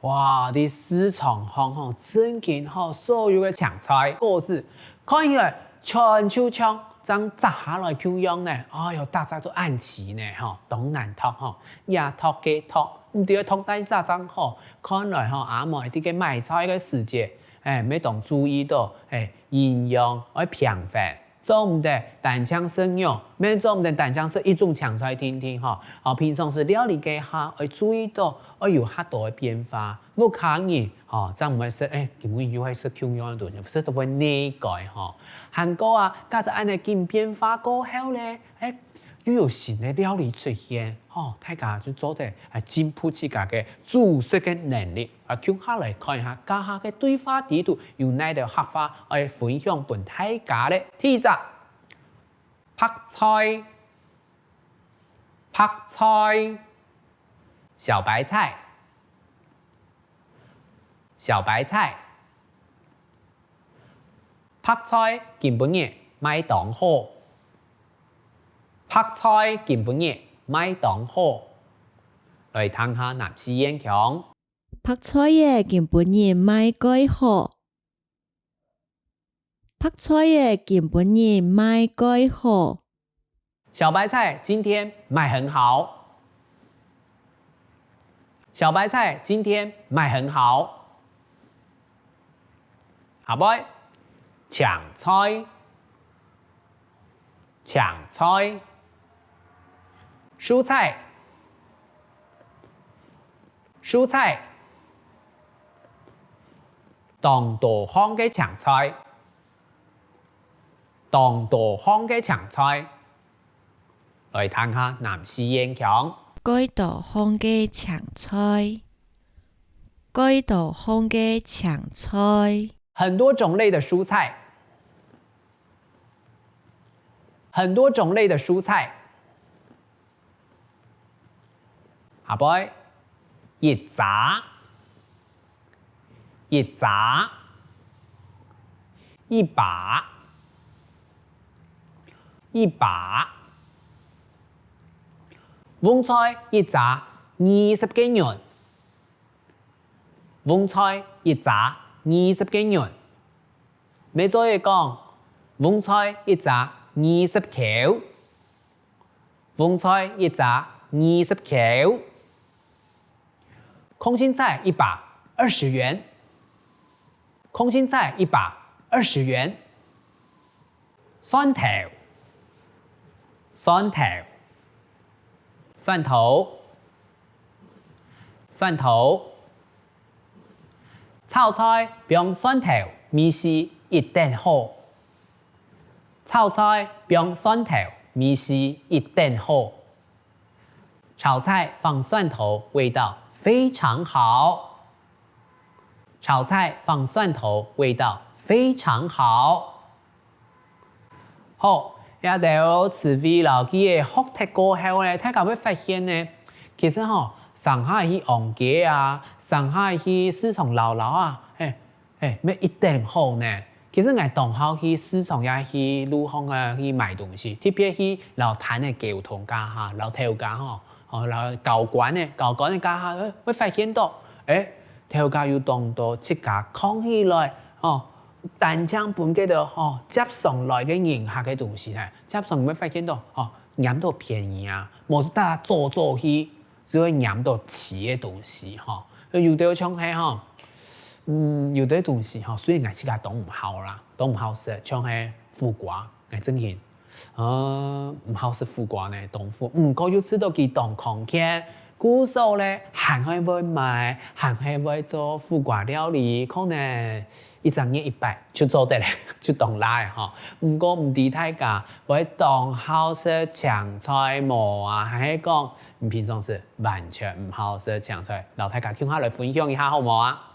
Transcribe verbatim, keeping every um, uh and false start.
哇，在市場項吼，正經吼，所有个青菜、果子，看起來全就像正摘下來共樣呢。哎喲，大家都恁齊呢，吼，當難擇吼，這擇該擇，毋知愛擇哪隻正好。看來吼，阿妹在該買菜个時節，哎，乜當注意到，哎，營養愛平衡。 做毋得單淨食肉，乜做毋得單淨食一種青菜定定吼。哦，平常時料理該下，愛注意到，愛有較多个變化。屋下人吼，正毋會食，哎，今晡日又係食共樣个東西，食到會膩該吼。還過啊，假使恁仔緊變化過後咧，哎，又有新个料理出現，吼，大家就做得，哎，進步自家个煮食个能力。 啊，共下來看一下，這下个對話裡肚有哪兜客話愛分享分大家咧。第一隻，白菜，白菜，小白菜，小白菜。白菜今晡日賣當好，白菜今晡日賣當好。來聽下南四縣腔。 白菜仔今晡日賣蓋好。白菜仔今晡日賣蓋好。小白菜今天賣很好。小白菜今天賣很好。下背，青菜， 青菜，蔬菜，蔬菜，當多項个青菜，當多項个青菜。來聽下南四縣腔。蓋多項个青菜，蓋多項个青菜。 很多種類的蔬菜，很多種類的蔬菜。下背，一紮，一紮，一把，一把。蕹菜一紮二十個銀。 蕹菜一紮二十個銀。乜做得講，蕹菜一紮二十箍。蕹菜一紮二十箍。空心菜一把二十元。空心菜一把二十元。 蒜頭，蒜頭，蒜頭，蒜頭。炒菜放蒜頭，味緒一等好。炒菜放蒜頭，味緒一等好。 炒菜放蒜頭，味道非常好。炒菜放蒜頭，味道非常好。好，這兜詞彙摎句仔學忒過後呢，大家會發現呢，其實吼，成下去逛街啊，成下去市場遶遶啊，嘿， 欸，乜一等好呢！其實𠊎當好去市場也去路項啊去買東西，特別去摎攤仔溝通該下，摎頭家吼，吼，摎交關仔，交關仔該下，欸，會發現到，欸，頭家有當多自家囥起來，吼，單淨分該兜，吼，輒常來个人客个東西呢，輒常會發現到，吼，拈著便宜啊，無就大家做做去， 就會拈著齊个東西吼。有兜像係吼，嗯，有兜東西吼，雖然𠊎自家當毋好啦，當毋好食，像係苦瓜，𠊎正經，呃，毋好食苦瓜呢，當苦。毋過又知著佢當康健，故所咧，還係會買，還係會做苦瓜料理，可能一隻月一擺就做得咧，就當罅仔吼。毋過毋知大家會當好食青菜無啊？還係講 你平常時完全毋好食青菜，摎大家共下來分享一下好無啊？